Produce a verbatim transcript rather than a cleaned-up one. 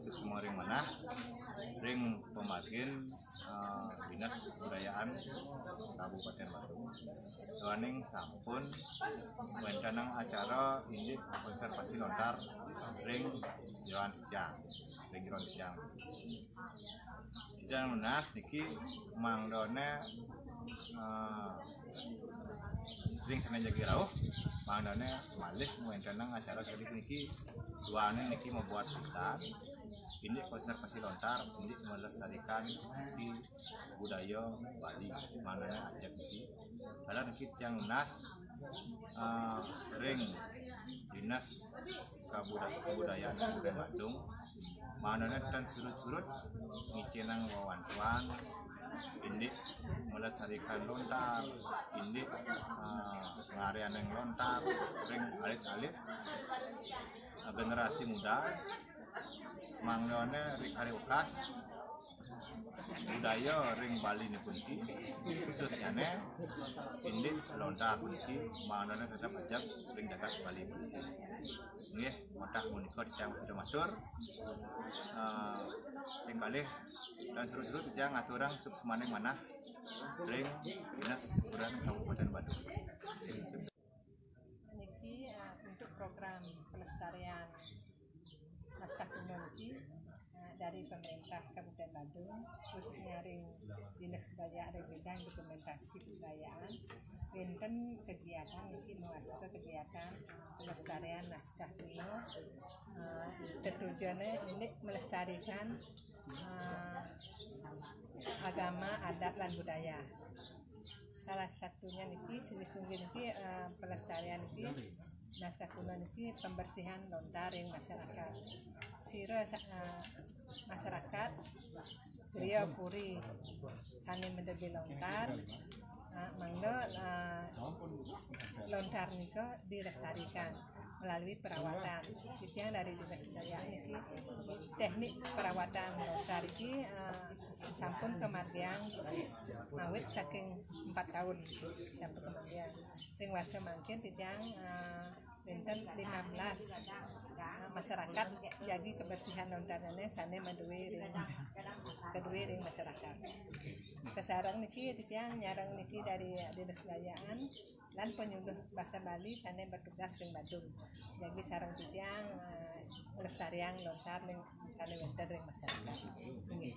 Semua ring manah, ring pamargin, eh, Dinas Kebudayaan Kabupaten Badung. Duaning sampun ngwentenang acara indik konservasi lontar ring jeroan titiang, ring jeroan titiang. Titiang nunas niki mangdane, eh, ring sane jagi rauh, mangdane malih ngwentenang acara sadik niki. Duaning niki mabuat pisan indik konservasi lontar, indik melestarikan di budaya Bali, mangdane ajak niki. Dalam niki titiang nunas, eh, ring Dinas Kabuda-, Kebudayaan Kabupaten Badung, mangdane tan surut-surut ngicenang wawantuan indik melestarikan lontar, indik, eh, ngaryanin lontar ring alit-alit, eh, generasi muda, mangdane ri-, kari wekas budaya ring Bali niki puniki, khususnyane indik lontar puniki, mangdane tetep ajeg ring jagat Bali puniki. Nggih, wantah punika titiang suda matur. Eh, ring kalih tan surut-surut titiang ngaturang suksmaning manah ring Dinas Kebudayaan Kabupaten Badung. Niki, eh, untuk program pelestarian naskah kuno niki, eh, dari pemerintah Kabupaten Badung, khususnya ring Dinas Kebudayaan ring bidang dokumentasi kebudayaan, wenten kegiatan niki mawasta kegiatan pelestarian naskah kuno, eh, tetujone indik melestarikan, eh, agama, adat, lan budaya. Salah satunya niki, silih sinunggil niki, eh, pelestarian niki, naskah kuno niki pembersihan lontar ring masyarakat. Sira sa-, eh, masyarakat griya puri sane mendedi lontar, eh, mangda, eh, lontar nika dilestarikan melalui perawatan. Titiang dari Dinas Kebudayaan niki, teknik perawatan lontar iki, eh, sampun kamargiang ngawit saking empat taun sampun kamargiang. Ring warsa mangkin titiang, eh, wenten lima belas, eh, masyarakat jagi kebersihan lontarnyane sane madue ring, kadue ring masyarakat. Kasareng niki titiang nyareng niki dari Dinas Kebudayaan lan penyuluh bahasa Bali sane bertugas ring Badung. Jagi sareng titiang, eh, nglestariang lontar ring sane wenten ring masyarakat. Inggih.